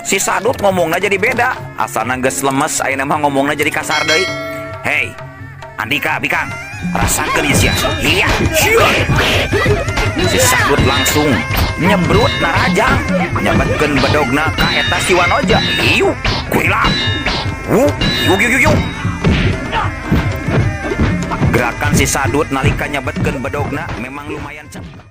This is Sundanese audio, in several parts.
Si Sadut ngomongna jadi beda. Asalna geus lemes ayeuna mah ngomongna jadi kasar deui. Hei, Andika bikang, rasakeun ieu sia. Iya. Si Sadut langsung nyebrut narajang, nyabetkeun bedogna ka eta si Wanoja. Iu, kurilap. Wuh, yuk yuk yuk yuk. Gerakan si Sadut nalika nyabetkeun bedogna memang lumayan cepat.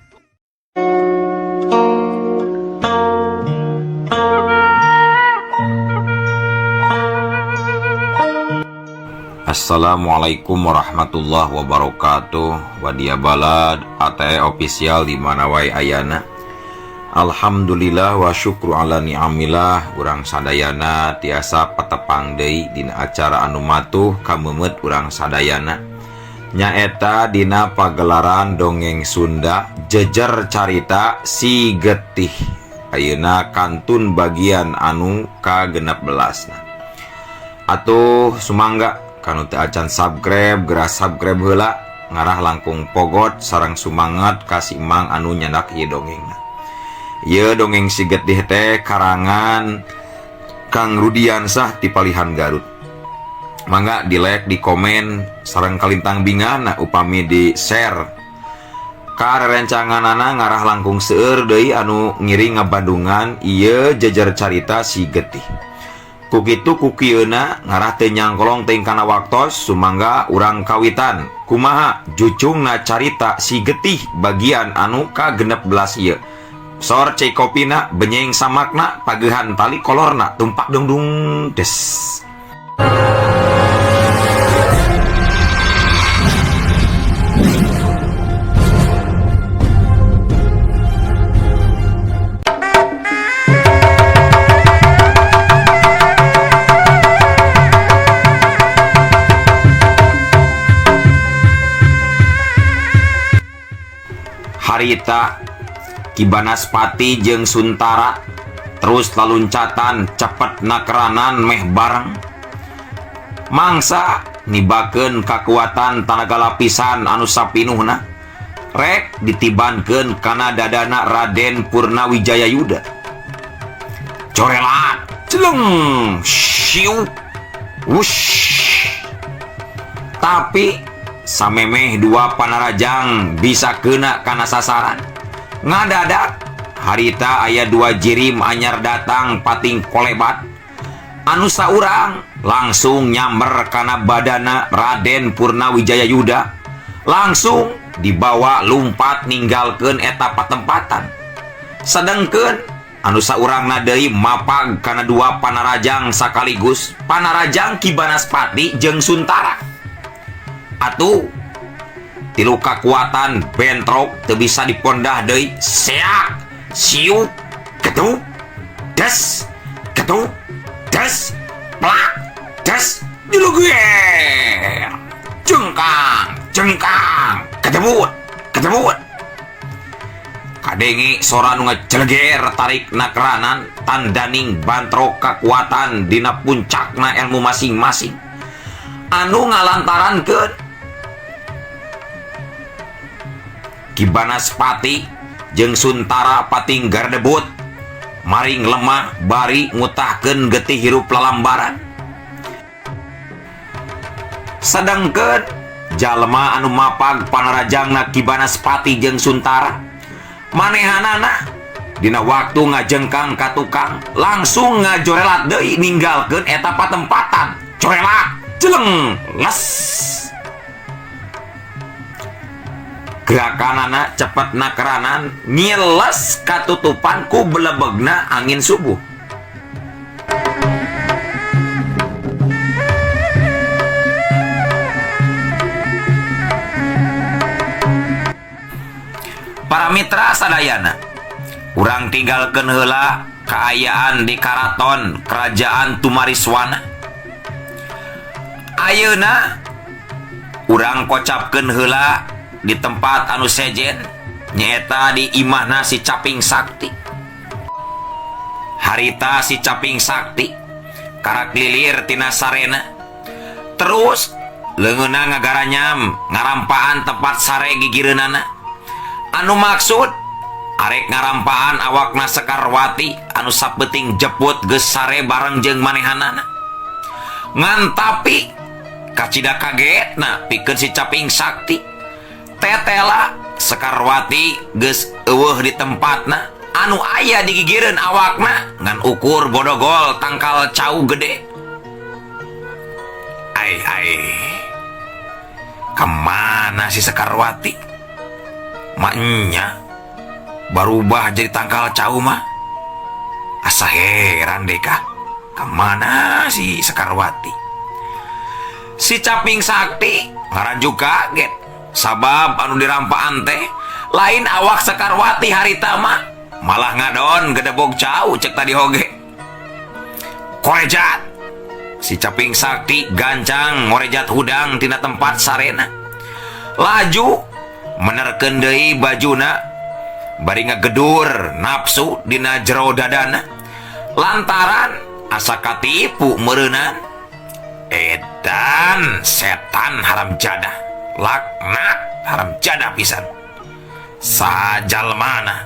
Assalamualaikum warahmatullahi wabarakatuh. Wadia Balad ATE official di mana wae ayana. Alhamdulillah wa syukru ala ni'amillah. Urang sadayana tiasa patepang deui dina acara anu matuh kameumeut urang sadayana. Nyaeta dina pagelaran dongeng Sunda jejer carita si getih. Ayeuna kantun bagian anu ka-16. Atuh sumangga kanu teu acan subscribe geura subscribe heula ngarah langkung pogot sareng sumangat ka si emang anu nyandak ieu dongengna. Ieu dongeng si getih teh karangan Kang Rudiansah ti Palihan Garut. Mangga di like, di komen sareng kalintang bingana upami di share. Ka rerencanganana ngarah langkung seueur deui anu ngiring ngabandungan ieu jejer carita si getih. Ku kitu ku kieuna ngarah teu nyangkolong teuing kana waktos sumangga urang kawitan kumaha jucungna carita si getih bagian anu ka-16 ieu. Sor cai kopina benyeng samakna pagehan tali kolorna tumpak dungdung des. Harita Ki Banaspati jeung Suntara terus laluncatan cepet nakeranan meh bareng mangsa nibakeun kakuatan tanaga lapisan anu sapinuhna rek ditibankeun kana dadana Raden Purnawijaya Yuda. Corelat celeng siu wush. Tapi samemeh dua panarajang bisa kena kana sasaran. Ngadadak harita aya dua jirim anyar datang pating kolebat. Anu saurang langsung nyamber kana badana Raden Purnawijaya Yuda. Langsung dibawa lumpat ninggalkeun eta patempatan. Sedengkeun anu saurangna deui mapag kana dua panarajang sakaligus, panarajang Ki Banaspati jeung Suntara. Atuh tilu kakuatan bentrok teu bisa dipondah deui. Seak siuk ketuk des ketuk des plak des diluger jengkang jengkang ketebut ketebut. Kadenge sora nu ngajeleger tarik nakeranan tandaning bantrok kakuatan dina puncakna ilmu masing-masing anu ngalantarankeun Ki Banaspati jeung Suntara pating gardebut maring lemah bari ngutahkeun getih hirup lalambaran. Sedengkeun jalma anu mapag panarajangna Ki Banaspati jeung Suntara manehanana dina waktu ngajengkang ka tukang langsung ngajorelat deui ninggalkeun eta patempatan. Corelat jeleng les. Gerakanana cepet nakeranan ngiles katutupan ku belebegna angin subuh. Para mitra sadayana, urang tinggalkeun heula kaayaan di karaton kerajaan Tumariswana. Ayeuna urang kocapkeun heula di tempat anu sejen nyaeta di imahna si Caping Sakti. Harita si Caping Sakti karak lilir tina sarena terus leungeunna ngagaranyam ngarampaan tempat sare gigireunana anu maksud Arek ngarampaan awakna Sekarwati anu sapeuting jeput geus sare bareng jeung manehanana. Ngan tapi kacida kagetna pikeun si Caping Sakti. Tetela Sekarwati geus eueuh di tempatna anu aya digigireun awakna ngan ukur bodogol tangkal cau gede. Ai ai. Kemana si Sekarwati? Maknya barubah jadi tangkal cau mah. Asa heran deh kah. Kemana si Sekarwati? Si Caping Sakti ngaranjuk kaget. Sabab anu dirampaan teh lain awak Sekarwati harita mah, malah ngadon gedebog cau cek tadi hoge. Korejat. Si Caping Sakti gancang ngorejat hudang tina tempat sarena. Laju menerkeun deui bajuna bari ngagedur nafsu dina jero dadana. Lantaran asa katipu meureunan. Edan setan haram jadah, laknat haram jadah pisan. Sajalmana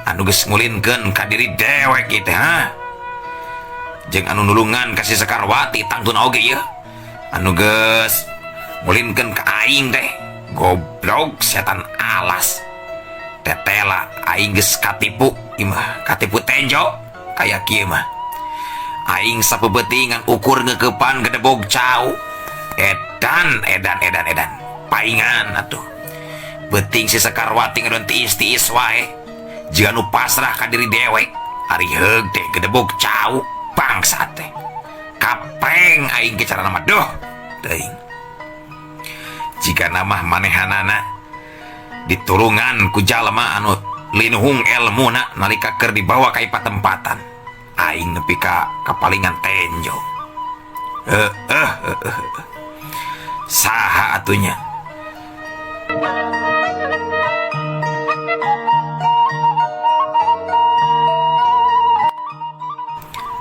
anu geus ngulinkeun ka diri dewek ieu teh ha. Jeung anu nulungan ka si Sekarwati tangtuna oge ieu. Anu geus ngulinkeun ka aing teh. Goblok setan alas. Tetela aing geus katipu ieu mah, katipu tenjo kaya kieu mah. Aing sapeupeting ngan ukur ngeukepan gedebog cau. Edan edan edan edan. Paingan atuh. Beuting si Sekarwati ngadon tiis-tiis wae. Jiga nu pasrah ka diri dewek. Ari heug teh gedebog cau bangsat teh. Kapreng aing ge carana mah duh teuing. Jika nama manehanana diturungan ku jalma anu linuhung elmuna nalika keur dibawa ka patempatan. Aing nepi ka kapalingan tenjo. Saha atunya?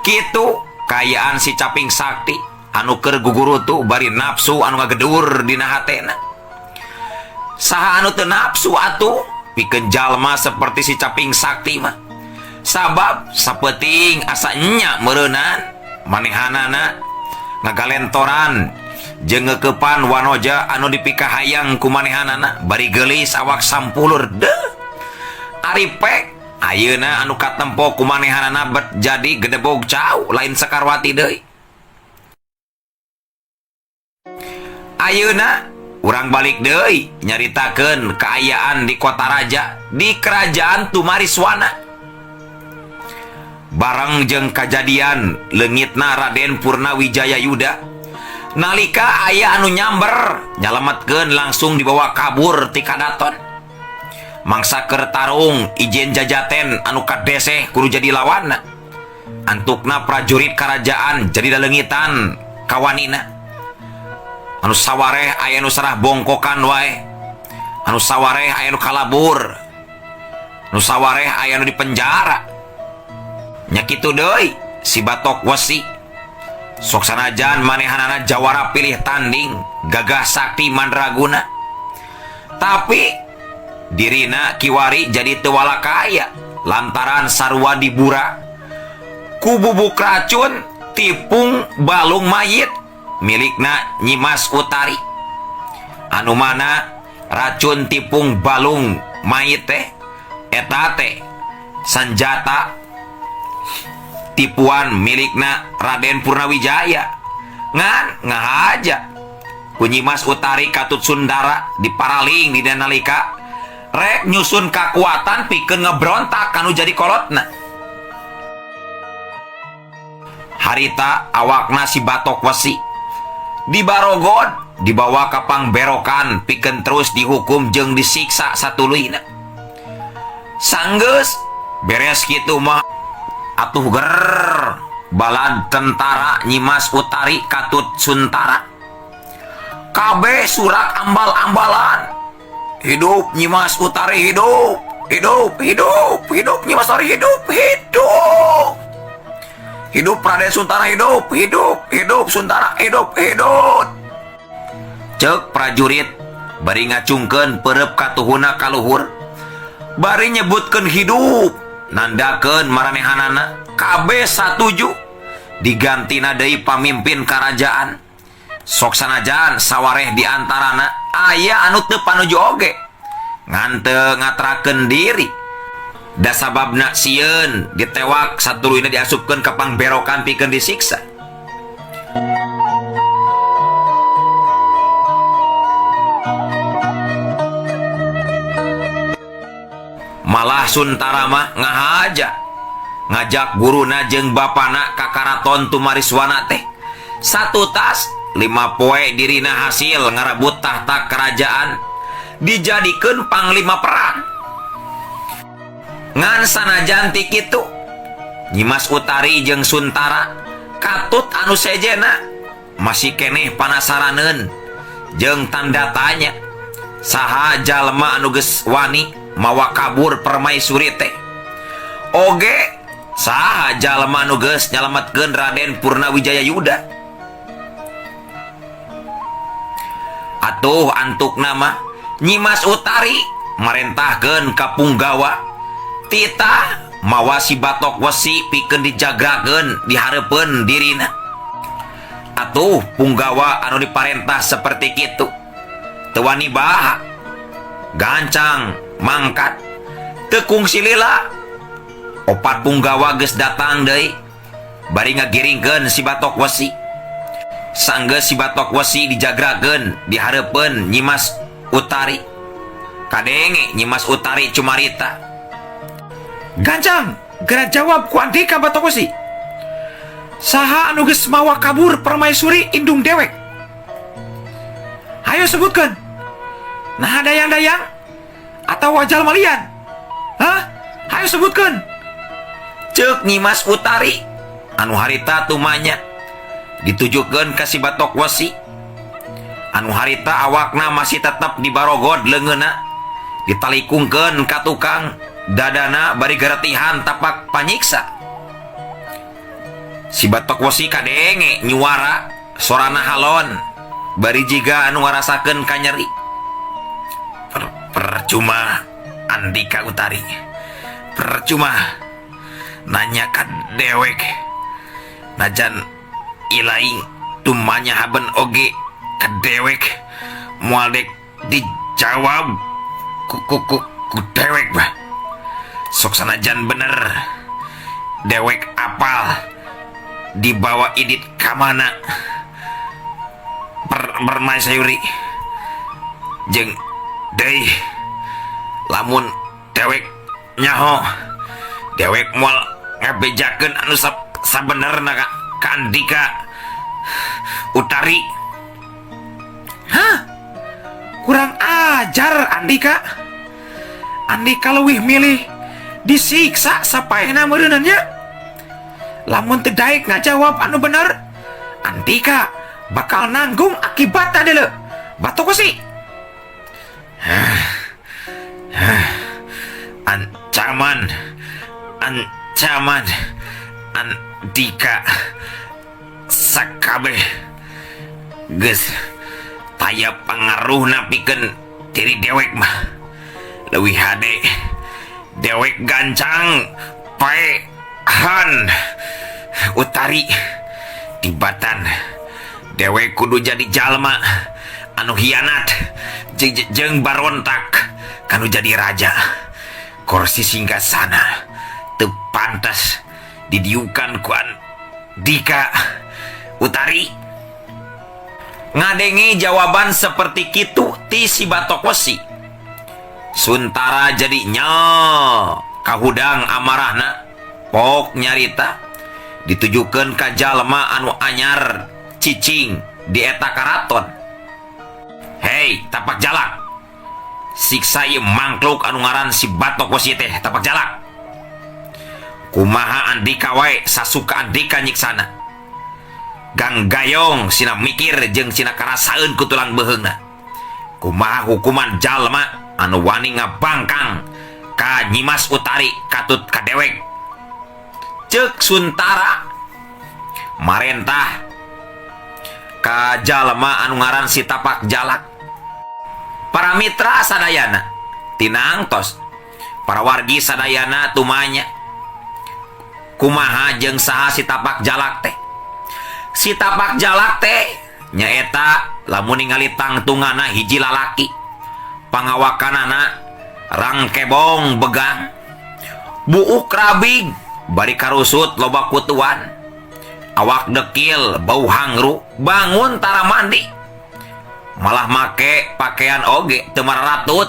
Kitu kayaan si Caping Sakti anu keur gugurutu bari nafsu anu ngagedur dina hatena. Saha anu teu nafsu atuh pikeun jalma seperti si Caping Sakti mah. Sabab sapeuting asa enya meureunan manehanana ngagalentoran jeung ngeukepan wanoja anu dipikahayang ku manehanana bari geulis awak sampulur deuh. Ari pek ayeuna anu katempo ku manehanana bet jadi gedebog cau lain Sekarwati deui. Ayeuna urang balik deui nyaritakeun kaayaan di kota raja di kerajaan Tumariswana. Bareng jeung kajadian leungitna Raden Purnawijaya Yuda nalika aya anu nyamber nyalametkeun langsung dibawa kabur ti kadaton. Mangsa keur tarung ijen jajaten anu kadeseh kudu jadi lawanna. Antukna prajurit kerajaan jadi laleungitan kawanina. Anu sawareh aya nu sarah bongkokan wae. Anu sawareh aya nu kalabur. Anu sawareh aya nu dipenjara. Nya kitu deui si Batok Wesi. Sok sanajan manehanana jawara pilih tanding gagah sakti mandraguna. Tapi dirina kiwari jadi teu walakaya lantaran sarua dibura ku bubuk racun tipung balung mayit milikna Nyimas Utari. Anu mana racun tipung balung mayit teh eta teh sanjata tipuan milikna Raden Purnawijaya. Ngan ngahaja ku Nyimas Utari katut Sundara diparaling di nalika rek nyusun kakuatan pikeun ngebrontak kanu jadi kolotna. Harita awakna si Batok Wesi dibarogod dibawa ka pangberokan pikeun terus dihukum jeung disiksa satuluyna. Sanggeus beres kitu mah atuh ger balad tentara Nyimas Utari katut Suntara. Kabeh surak ambal-ambalan. Hidup Nyimas Utari hidup, hidup, hidup, hidup Nyimas Utari hidup, hidup. Hidup Raden Suntara hidup, hidup, hidup Suntara hidup, hidup. Cek prajurit bari ngacungkeun perep katuhuna kaluhur. Bari nyebutkeun hidup nandakeun maranehanana kabeh satuju digantina deui pamimpin karajaan. Sok sanajan sawareh di antarana aya anu teu panuju oge ngan teu ngatrakeun diri. Da sababna sieun ditewak satuluyna diasupkeun ka pangberokan pikeun disiksa. Malah Suntara mah ngahaja ngajak guruna jeung bapana ka karaton Tumariswana teh. Satu tas 5 poe dirina hasil ngarebut tahta kerajaan dijadikeun panglima perang. Ngan sanajan ti kitu Nyimas Utari jeung Suntara katut anu sejena masih keneh panasaraneun jeung tanda tanya saha jalma anu geus wani mawa kabur permaisuri teh. Oge saha jalma anu geus nyalametkeun Raden Purnawijaya Yuda. Atuh antukna mah Nyimas Utari marentahkeun ka Punggawa titah mawa si batok wesi pikeun dijagakeun di hareupeun dirina. Atuh Punggawa anu diparentah seperti kitu teu wani baha gancang mangkat teu kungsi lila. Opat Punggawa geus datang deui bari ngagiringkeun si batok wesi. Sanggeus si batok wesi dijagrakeun di hareupeun Nyimas Utari. Kadenge Nyimas Utari cumarita, "Gancang, geura jawab ku Andika batok wesi. Saha anu geus mawa kabur permaisuri indung dewek? Hayo sebutkeun. Nah dayang-dayang atau jalma lian? Hah? Hayo sebutkeun." Ceuk Nyimas Utari anu harita tumanya ditujukeun ka si batok wesi. Anu harita awakna masih tetep dibarogod leungeunna, ditalikungkeun ka tukang, dadana bari geretihan tapak panyiksa. Si batok wesi kadenge nyuara sorana halon bari jiga anu ngarasakeun kanyeri. Percuma Andika Utari, percuma nanya ka dewek, najan ilaing tumanya haben oge ka dewek moal dek dijawab ku dewek bah. Sok sanajan bener dewek apal dibawa idit kamana permaisuri jeung deui lamun dewek nyaho dewek moal ngabejakeun anu sabenerna ka Andika Utari. Hah? Kurang ajar Andika. Andika leuwih milih disiksa sapaehna meureunna nya. Lamun teu daek ngajawab anu bener, Andika bakal nanggung akibatna deuleu. Batok wesi. Ancaman, ancaman Andika sakabeh geus taya pangaruhna pikeun diri dewek mah. Leuwih hade dewek gancang paehan Utari tibatan dewek kudu jadi jalma anu hianat jeung barontak kanu jadi raja. Kursi singgasana teu pantas didiukan ku Andika Utari. Ngadenge jawaban seperti kitu ti si batok wesi, Suntara jadi nya kahudang amarahna. Pok nyarita ditujukeun ka jalma anu anyar cicing di eta karaton. Hei tapak jalak, siksa ieu mangkluk anu ngaran si batok wesi teh tapak jalak. Kumaha Andika wae sasuka Andika nyiksana. Gang gayong sina mikir jeung sina karasaeun ku tulang beuheungna. Kumaha hukuman jalma anu wani ngabangkang ka Nyimas Utari katut ka dewek. Ceuk Suntara marentah ka jalma anu ngaran si tapak jalak. Para mitra sadayana tinangtos Para wargi sadayana tumanya kumaha jeung saha si tapak jalak teh. Si tapak jalak teh nyaeta lamun ningali tangtungana hiji lalaki, pangawakanana rangkebong begang, buuk rabig bari karusut loba kutuan, awak dekil bau hangru, bangun tara mandi, malah make pakaian oge teu maratut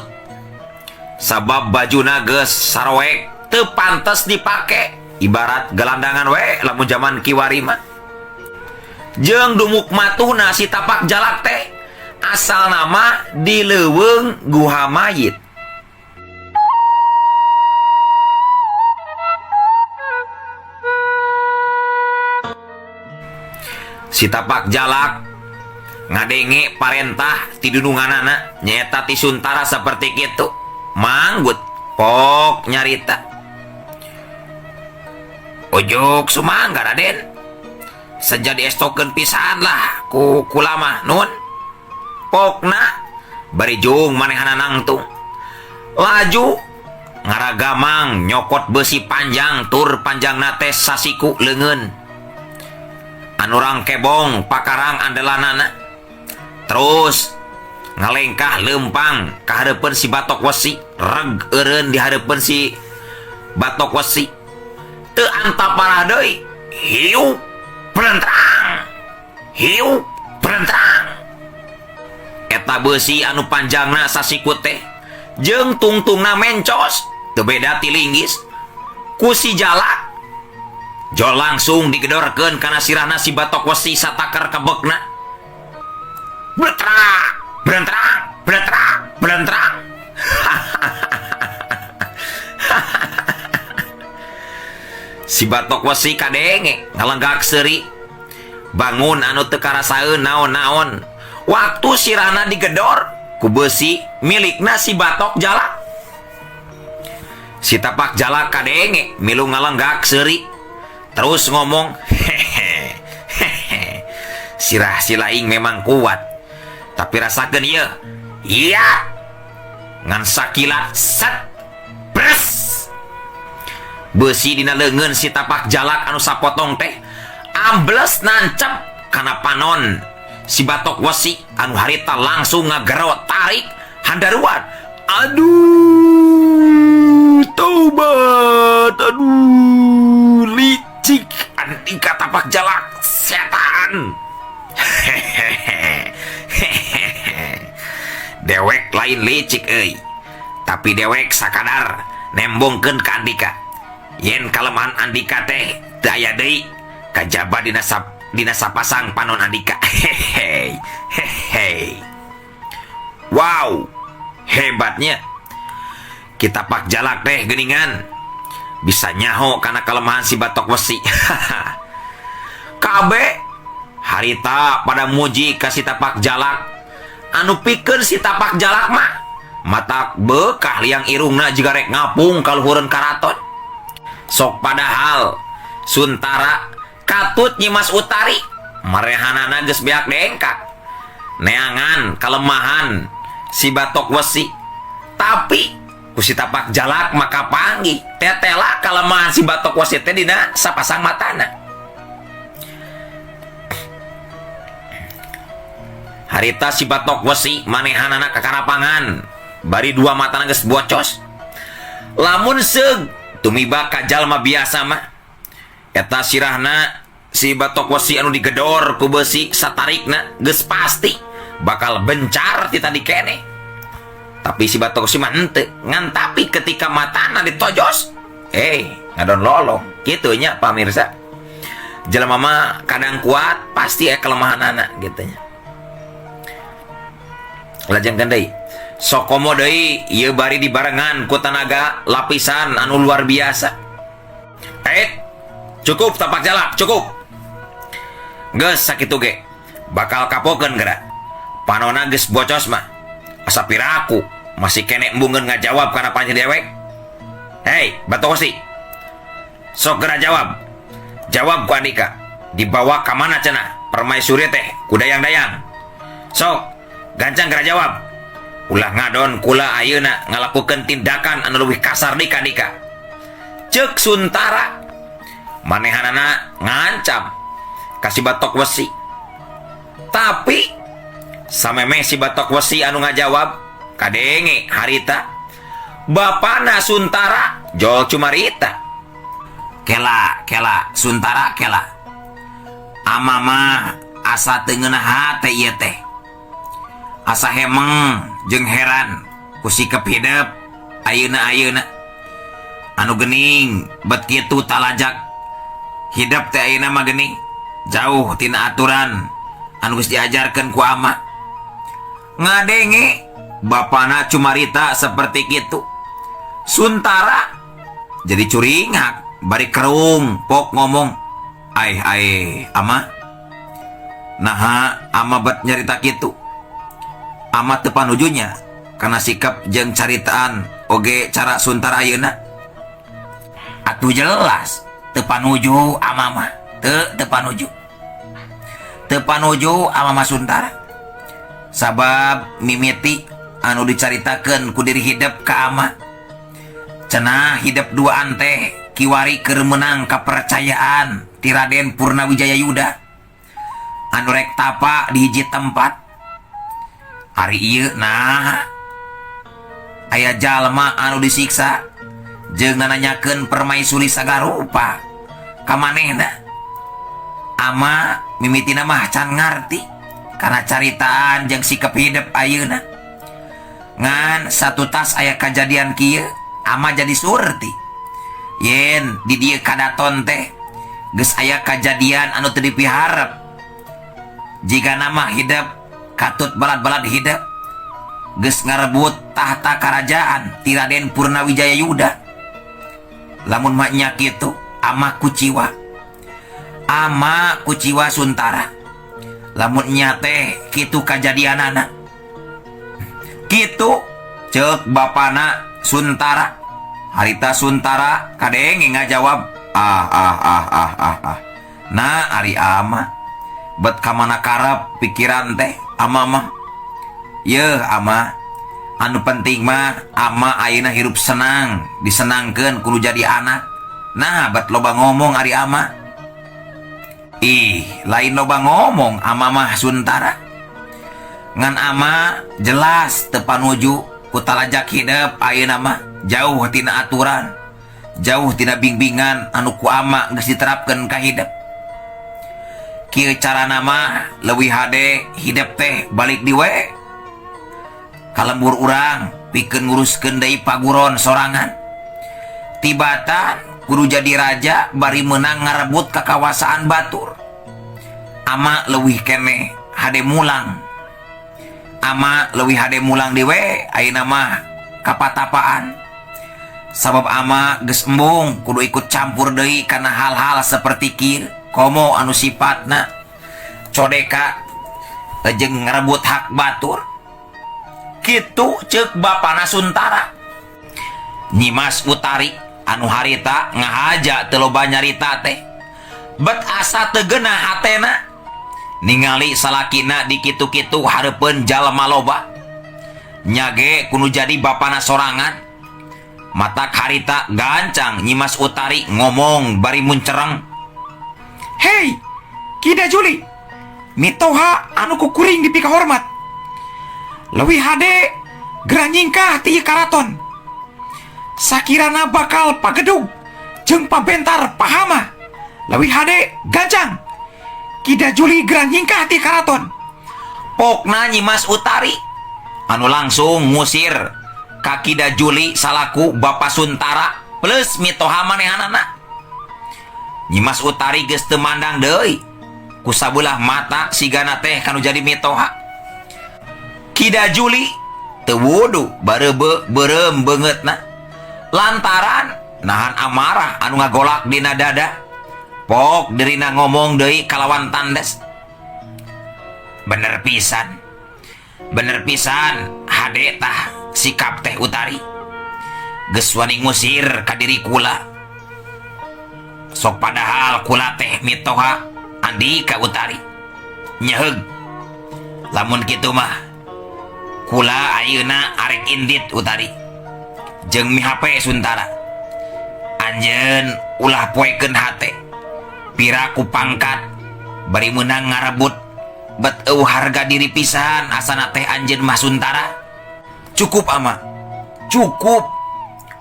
sabab bajuna geus saroek teu pantes dipake, ibarat gelandangan we lamun zaman kiwari mah. Jeung dumuk matuhna si tapak jalak teh asal nama di leuweung guha mayit. Si tapak jalak ngadenge parentah ti dununganana nyaeta ti Suntara saperti kitu, manggut pok nyarita. Ojuk sumangga Raden, seja diestokeun pisan lah ku kulama nun. Pokna bari jung manehana nangtung laju ngaragamang nyokot besi panjang tur panjangna teh sasiku leungeun anu rangkebong pakarang andelanana, terus ngalengkah lempang ka hareupeun si batok wesi, reg eureun di hareupeun si batok wesi, teu antaparah deui, hiu berentrang, hiu berentrang. Eta besi anu panjangna sasiku teh jeung tungtungna mencos teu beda ti linggis ku si jalak jol langsung digedorkeun kana sirahna si batok wesi sataker kebekna. Berentrang, berentrang, berentrang, berentrang. Si batok wesi kadenge ngalenggak seuri, bangun anu teu karasaeun naon-naon. Waktu sirahna digedor ku besi milikna si batok jalak. Si tapak jalak kadenge milu ngalenggak seuri, terus ngomong, hehe hehe, sirah si laing memang kuat, tapi rasakeun ieu, iya ngan sakilat set bres. Besi dina leungeun si tapak jalak anu sapotong teh ambles nancep kana panon si batok wesi anu harita langsung ngagero tarik handaruan. Aduh taubat, aduh licik andika tapak jalak setan. Hehehe hehehe, dewek lain licik euy, tapi dewek sakadar nembongkeun ka andika yen kalemahan andika teh teu aya deui kajaba dina sapasang panon andika. Hehehe hehehe. Wow, hebatnya kita pak jalak teh geuningan bisa nyaho kana kelemahan si batok wesi. Kabe harita pada muji ka si tapak jalak anu pikeun si tapak jalak mah matak beukah liang irungna jiga rek ngapung kaluhureun karaton. Sok padahal Suntara katut Nyimas Utari marehanana geus beak dengkak neangan kalemahan si batok wesi, tapi ku si tapak jalak maka panggih tetela kalemahan si batok wesi teh dina sapasang matana. Harita si batok wesi manehanana kakarapangan bari dua matana geus bocos. Lamun seug tumiba ka jalma biasa mah eta sirahna si batok wesi anu digedor ku besi satarikna geus pasti bakal bencar ti tadi kene. Tapi si batok wesi mah henteu, ngan tapi ketika matana ditojos ngadon lolong kitu nya pamirsa. Jelema mah kadang kuat pasti aya kelemahanana kitu nya. Lajengkeun deui sokomo deui ieu bari dibarengan ku tanaga lapisan anu luar biasa. Cukup tapak jalak, cukup. Geus sakitu ge bakal kapokeun geura. Panona geus bocos mah. Asa piraku masih kene embungeun ngajawab kana panci dewek. Hei, batok wesi. Sok geura jawab. Jawab ku andika. Dibawa ka mana cenah permaisuri teh ku dayang-dayang. Sok gancang geura jawab. Ulah ngadon kula ayeuna ngalakukeun tindakan anu leuwih kasar deui ka Andika. Ceuk Suntara manehanana ngancam ka si Batok Wesi. Tapi samemeh si Batok Wesi anu ngajawab kadenge harita bapana Suntara jol cumarita. Kela kela Suntara kela. Ama mah asa teu ngeunah hate ieu teh. Asa hemeng jeung heran ku sikep hidep ayeuna-ayeuna. Anu geuning bet kitu talajak hidep teh ayeuna mah geuning jauh tina aturan anu geus diajarkeun ku ama. Ngadenge bapana cumarita seperti kitu. Suntara jadi curingak bari kerung pok ngomong, "Aih aih ama, naha ama bet nyarita kitu? Ama teu panujunya kana sikap jeung caritaan oge cara Suntara ayeuna." Atuh jelas teu panuju ama mah, teu panuju. Teu panuju ama mah Suntara. Sabab mimiti anu dicaritakeun ku diri hidep ka ama. Cenah hidep duaan teh kiwari keur meunang kapercayaan ti Raden Purnawijaya Yuda anu rek tapa di hiji tempat. Ari ieu nah aya jalma anu disiksa jeung nananyakeun permaisuri sagarupa ka manehna. Ama mimitina mah can ngarti kana caritaan jeung sikap hidep ayeuna. Ngan satu tas aya kajadian kieu ama jadi surti. Yen di dieu kadaton teh geus aya kajadian anu teu dipiharep. Jika nama hidep katut balad-balad hidep geus ngarebut tahta karajaan ti Raden Purnawijaya Yuda. Lamun mah nya kitu ama kuciwa. Ama kuciwa Suntara. Lamun nya teh kitu kajadianana. Kitu ceuk bapana Suntara. Harita Suntara kadenge ngajawab, ah ah ah ah ah ah. Nah ari ama bet kamana karep pikiran teh ama mah. Yeuh ama, anu penting mah ama ayeuna hirup senang, disenangkeun kudu jadi anak. Nah bet loba ngomong ari ama. Ih, lain loba ngomong ama mah Suntara. Ngan ama jelas teu panuju ku talajak hidep ayeuna mah jauh tina aturan, jauh tina bimbingan anu ku ama geus diterapkeun ka hidep. Kieu carana mah leuwih hade hidep teh balik di we. Kalembur urang pikeun nguruskeun deui paguron sorangan. Tibatan kudu jadi raja bari meunang ngarebut kakawasaan batur. Ama leuwih keneh hade mulang. Ama leuwih hade mulang di we ayeuna mah kapatapaan. Sabab ama geus embung kudu ikut campur deui kana hal-hal seperti kieu komo anu sifatna codeka jeung ngarebut hak batur. Kitu ceuk bapana Suntara. Nyimas Utari anu harita ngahaja teu loba nyarita teh. Bet asa teu geunah hatena ningali salakina dikitu-kitu hareupeun jalma loba. Nyage kudu jadi bapana sorangan. Matak harita gancang Nyimas Utari ngomong bari muncereng. Hei, Kida Juli, mitoha anu kukuring dipikahormat. Leuwih hade geura nyingkah ti ieu karaton. Sakirana bakal pagedug jeung pabentar pahama. Leuwih hade gancang. Kida Juli geura nyingkah ti karaton. Pokna Nyimas Utari anu langsung ngusir ka Kida Juli salaku Bapa Suntara plus mitoha manehanana. Nyimas Utari geus teu mandang deui ku sabelah mata sigana teh kanu jadi mitoha. Kida Juli teu wudu bareubeuk beureum beungeutna lantaran nahan amarah anu ngagolak dina dada. Pok dirina ngomong deui kalawan tandes. Bener pisan. Bener pisan hade tah sikap teh Utari. Geus wani ngusir ka diri kula. Sok padahal kula teh mitoha Andika Utari. Nyeheug. Lamun kitu mah Kula ayeuna arek indit Utari jeung mihape Suntara. Anjeun ulah poekeun hate. Pira ku pangkat bari meunang ngarebut bet eueuh harga diri pisan asana teh anjeun mah Suntara. Cukup ama. Cukup.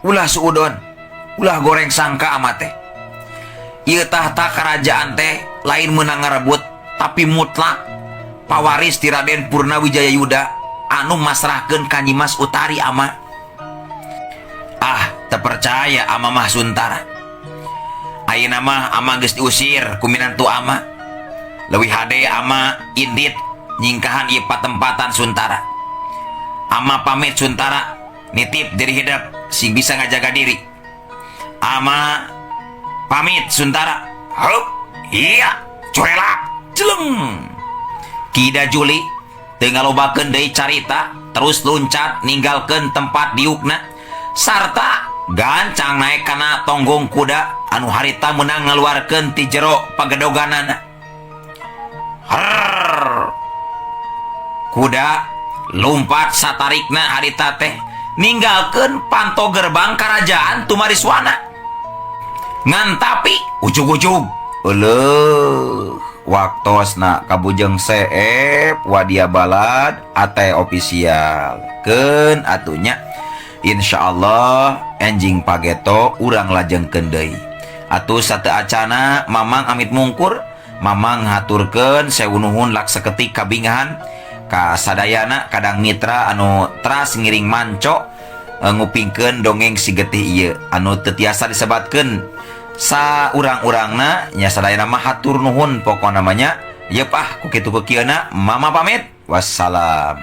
Ulah suudon. Ulah goreng sangka ama teh. Ieu tahta karajaan teh lain meunang ngarebut tapi mutlak pawaris ti Raden Purnawijaya Yuda anu masrahkeun ka Nyimas Utari ama. Ah, teu percaya ama mah Suntara. Ayeuna mah ama geus diusir ku minantu ama. Leuwih hade ama indit nyingkahan ieu patempatan Suntara. Ama pamit Suntara, nitip diri hidep sing bisa ngajaga diri. Ama pamit Suntara. Hup, iya, curelak, jeleng. Ki Ida Juli teu ngalobakeun deui carita, terus luncat ninggalkeun tempat diukna sarta gancang naek kana tonggong kuda anu harita meunang ngaluarkeun ti jero pagedoganana. Herr. Kuda lumpat satarikna harita teh ninggalkeun panto gerbang karajaan Tumariswana. Ngan tapi ujug-ujug euleuh waktosna kabujeng seep wadia balad ate official keun atunya insyaallah enjing pageto urang lajengkeun deui atuh sateu acana mamang amit mungkur mamang ngaturkeun sewu nuhun lak saketik kabingahan ka sadayana kadang mitra anu teras ngiring manco ngupingkeun dongeng si getih ieu anu teu tiasa disebatkeun sa urang-urangna nya sadayana mah hatur nuhun pokona mah nya yeup ah ku kitu ku kieuna mama pamit wassalam.